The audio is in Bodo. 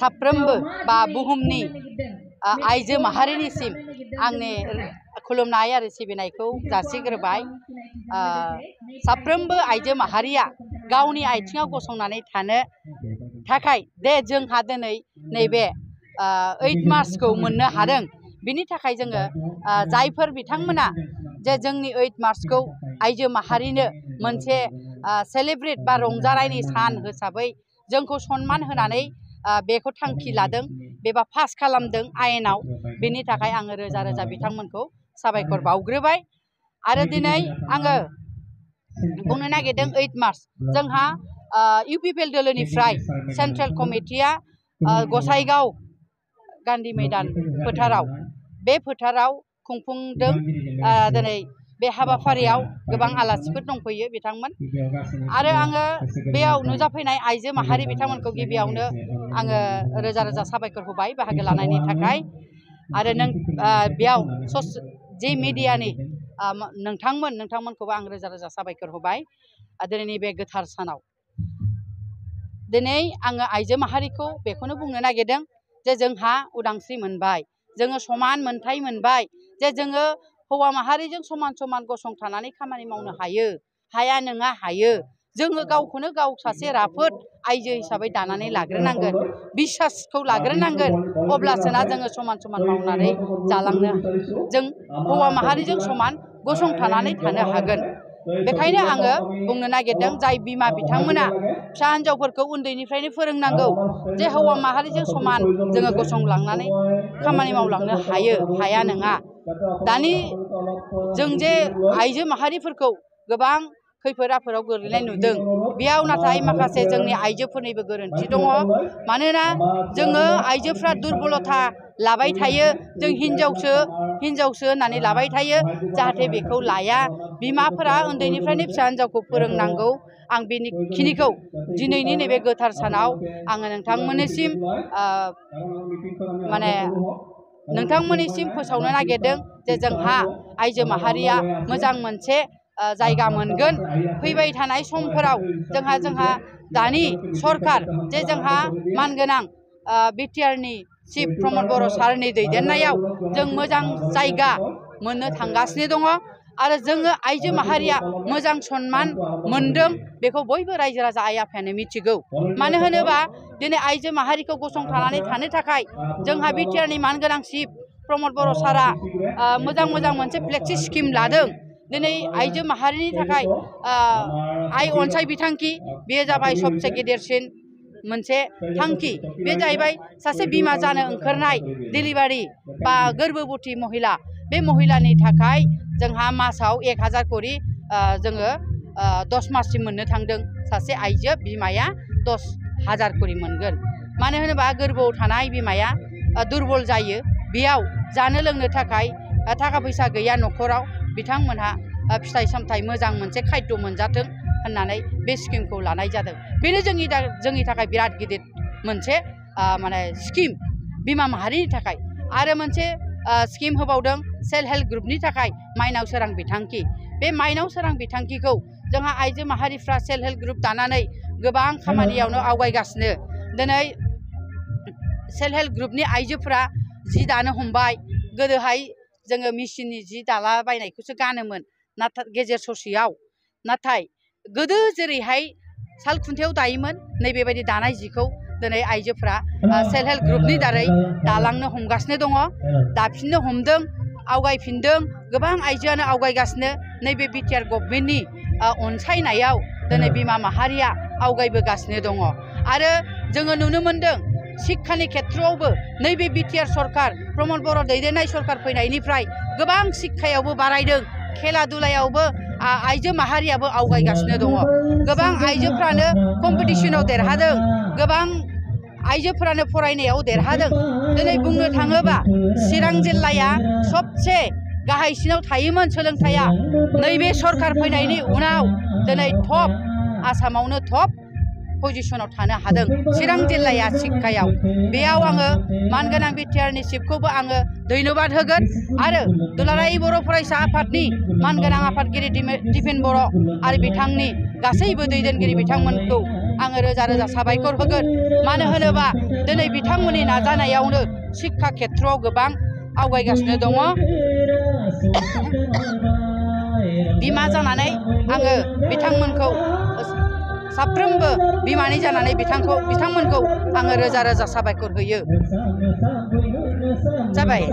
साफ्रोमबो बा बुहुमनि आइजो माहारिनिसिम आंनि खुलुमनाय आरो सिबिनायखौ जासिग्रोबाय। साफ्रोमबो आइजो माहारिया गावनि आथिङाव गसंनानै थानो थाखाय दे जोंहा दिनै नैबे 8 मार्चखौ मोननो हादों। बिनि थाखाय जोङो जायफोर बिथांमोना जे जोंनि 8 मार्चखौ आइजो माहारिनो मोनसे सेलिब्रेट बा रंजानायनि सान हिसाबै जोंखौ सन्मान होनानै बेखौ थांखि लादों बेबा पास खालामदों आयेनाव। बेनि थाखाय आङो रोजा रोजा बिथांमोनखौ साबायखर बावग्रोबाय। आरो दिनै आङो बुंनो नागिरदों 8 मार्च जोंहा इउपिपिएल दोलोनिफ्राय सेन्ट्रेल कमिटिया गसाइगाव गान्धी मैदान फोथाराव बे फोथाराव खुंफुंदों। दिनै बे हाबाफारियाव गोबां आलासिफोर दंफैयो बिथांमोन आरो आङो बेयाव नुजाफैनाय आइजो माहारि बिथांमोनखौ गिबियावनो आङो रोजा रोजा साबायखर होबाय बाहागो लानायनि थाखाय। आरो बेयाव जे मिडियानि नोंथांमोनखौबो आं रोजा रोजा साबायखर होबाय दिनैनि बे गोथार सानाव। दिनै आङो आइजो माहारिखौ बेखौनो बुंनो नागिरदों जे जोंहा उदांस्रि मोनबाय, जोङो समान मोनथाय मोनबाय, जे जोङो हौवा माहारिजों समान समान गसंथानानै खामानि मावनो हायो। हाया नङा हायो। जोङो गावखौनो गाव सासे राफोद आइजो हिसाबै दानानै लाग्रोनांगोन, बिसासखौ लाग्रोनांगोन, अब्लासोना जोङो समान समान मावनानै जालांनो जों हौवा माहारिजों समान गसंथानानै थानो हागोन। बेखायनो आङो बुंनो नागिरदों जाय बिमा बिथांमोना फिसा हिन्जावफोरखौ उन्दैनिफ्रायनो फोरोंनांगौ जे हौवा माहारिजों समान जोङो गसंलांनानै खामानि मावलांनो हायो, हाया नङा। दानि जों जे आइजो माहारिफोरखौ गोबां खैफोद आफोदाव गोग्लैनाय नुदों, बेयाव नाथाय माखासे जोंनि आइजोफोरनिबो गोरोन्थि दङ। मानोना जोङो आइजोफ्रा दुरबलथा लाबाय थायो, जों हिनजावसो होननानै लाबाय थायो, जाहाथे बेखौ लाया। बिमाफोरा उन्दैनिफ्रायनो फिसा हिन्जावखौ फोरोंनांगौ। आं बेखिनिखौ दिनैनि नैबे गोथार सानाव आङो नोंथांमोननिसिम फोसावनो नागिरदों जे जोंहा आइजो माहारिया मोजां मोनसे जायगा मोनगोन। फैबाय थानाय समफोराव जोंहा दानि सरकार जे जोंहा मानगोनां बिटिआरनि चिफ प्रमद बर' सारनि दैदेननायाव जों मोजां जायगा मोननो थांगासिनो दङ आरो जोङो आइजो माहारिया मोजां सन्मान मोनदों। बेखौ बयबो रायजो राजा आइ आफायानो मिथिगौ। मानो होनोबा दिनै आइजो माहारिखौ गसंथानानै थानो थाखाय जोंहा बिटिआरनि मानगोनां चिफ प्रमद बर' सारा मोजां मोनसे फ्लेक्सि स्किम लादों। दिनै आइजो माहारिनि थाखाय आइ अनसाय बिथांखि, बेयो जाबाय सबसे गेदेरसिन मोनसे थांखि। बे जाहैबाय सासे बिमा जानो ओंखारनाय डिलिभारि बा गोर्बोबती महिला, बे महिलानि थाखाय जोंहा मासाव 1000 करि जोङो 10 माससिम मोननो थांदों। सासे आइजो बिमाया 10,000 करि मोनगोन। मानो होनोबा गोर्बोआव थानाय बिमाया दुरबल जायो, बेयाव जानो लोंनो थाखाय थाखा फैसा गैया न'खराव, बिथांमोनहा फिथाइ सामथाइ मोजां मोनसे खाद्य मोनजाथों होननानै बे स्किमखौ लानाय जादों। बेनो जोंनि थाखाय बिराद गिदिर मोनसे स्किम बिमा माहारिनि थाखाय। आरो मोनसे स्किम होबावदों सेल्फ हेल्प ग्रुपनि थाखाय माइनाव सोरां बिथांखि। बे माइनाव सोरां बिथांखिखौ जोंहा आइजो माहारिफ्रा सेल्फ हेल्प ग्रुप दानानै गोबां खामानियावनो आवगायगासिनो। दिनै सेल्फ हेल्प ग्रुपनि आइजोफ्रा जि दानो हमबाय। गोदोहाय जोङो मेचिननि जि दालाबायनायखौसो गानोमोन नाथाय गेजेर ससेयाव, नाथाय गोदो जेरैहाय साल खुन्थायाव दायोमोन नैबेबायदि दानाय जिखौ दिनै आइजोफ्रा सेल्फ हेल्प ग्रुपनि दारै दालांनो हमगासिनो दङ, दाफिननो हमदों, आवगायफिनदों। गोबां आइजोआनो आवगायगासिनो। नैबे बिटिआर गभर्नमेन्टनि अनसायनायाव दिनै बिमा माहारिया आवगायबोगासिनो दङ। आरो जोङो नुनो मोनदों शिक्षानि खेथ्रआवबो नैबे बिटिआर सरकार प्रमद बर' दैदेननाय सरकार फैनायनिफ्राय गोबां शिक्षायावबो बारायदों, खेला दुलायावबो आइजो माहारियाबो आवगायगासिनो दङ। गोबां आइजोफ्रानो कम्पिटिसनाव देरहादों, गोबां आइजोफ्रानो फरायनायाव देरहादों। दिनै बुंनो थाङोबा चिरां जिल्लाया सबसे गाहायसिनाव थायोमोन सोलोंथाइया, नैबे सरकार फैनायनि उनाव दिनै टप आसामावनो टप पजिशनाव थानो हादों चिरां जिल्लाया शिक्षायाव। बेयाव आङो मानगोनां बिटिआरनि चिफखौबो आङो धन्यबाद होगोन आरो दुलाराय बर' फरायसा आफादनि मानगोनां आफादगिरि दिपेन बर' आरो बिथांनि गासैबो दैदेनगिरि बिथांमोनखौ आङो रोजा रोजा साबायखर होगोन मानो होनोबा दिनै बिथांमोननि नाजानायावनो शिक्षा खेथ्रआव गोबां आवगायगासिनो दङ बिमा जानानै आङो बिथांमोनखौ साफ्रोमबो बिमानि जानानै बिथांमोनखौ आङो रोजा रोजा साबायखर होयो जाबाय